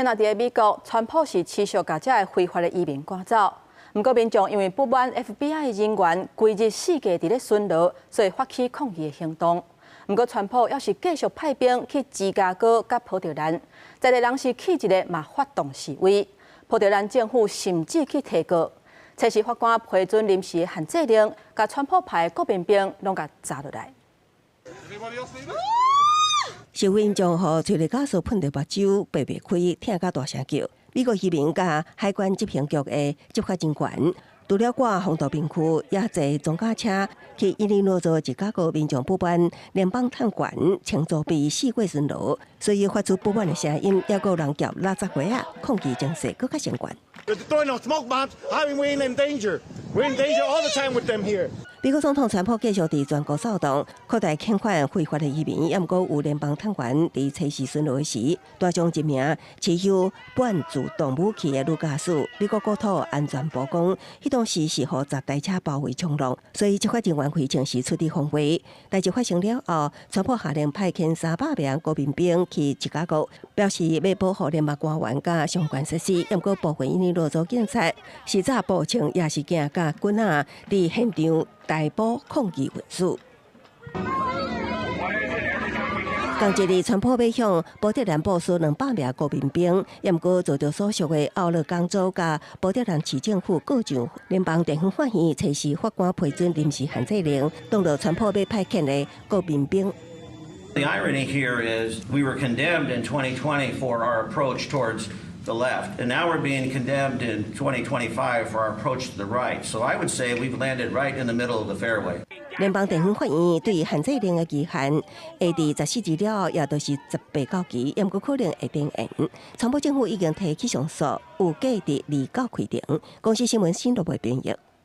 若佇美國，川普是持續共這个非法的移民趕走。毋過民眾因為不滿 FBI 人員規日四界佇咧巡邏，所以發起抗議的行動。毋過川普猶是繼續派兵去芝加哥佮波特蘭，在地人士氣一个嘛發動示威，波特蘭政府甚至去提告。這時法官批准臨時限制令，共川普派的國民兵攏共查落來。示威民眾予催淚ガス噴著目睭，閉袂開，疼甲大聲叫。美國移民佮海關執行局的執法人員，除了掛防毒面具，也坐裝甲車去伊利諾州芝加哥民眾不滿聯邦探員穿裝備四界巡邏，所以發出不滿的聲音，猶閣有人舉垃圾杯仔，抗議情勢閣較升懸。 Throwing smoke bombs, how are we in danger? We're in danger all the time with them here. 美國總統川普繼續佇全國掃動，擴大遣返非法的移民，猶毋過有聯邦探員佇測試巡邏時，帶上一名持有半自動武器的女駕駛。美國國土安全部講，彼當時是予10台車包圍衝浪，所以執法人員非常時出佇防衛。代誌發生了後，川普下令派遣300名國民兵去芝加哥，表示欲保護聯邦官員佮相關設施。猶毋過部分伊利諾州警察實在報稱，也是驚共棍仔佇現場逮捕抗議人士。仝一日，川普欲向波特蘭部署200名國民兵，猶毋過遭著所屬的奧勒岡州佮波特蘭市政府告上聯邦地方法院，測試法官批准臨時限制令，擋著川普欲派遣的國民兵。 The irony here is we were condemned in 2020 for our approach towards the left, and now we're being condemned in 2025 for our approach to the right. So I would say we've landed right in the middle of the fairway. 聯邦地方法院對限制令的期限，會佇14日了後，也就是18到期，猶閣可能會展延。川普政府已經提起上訴，預計佇29開庭。公視新聞新羅編譯。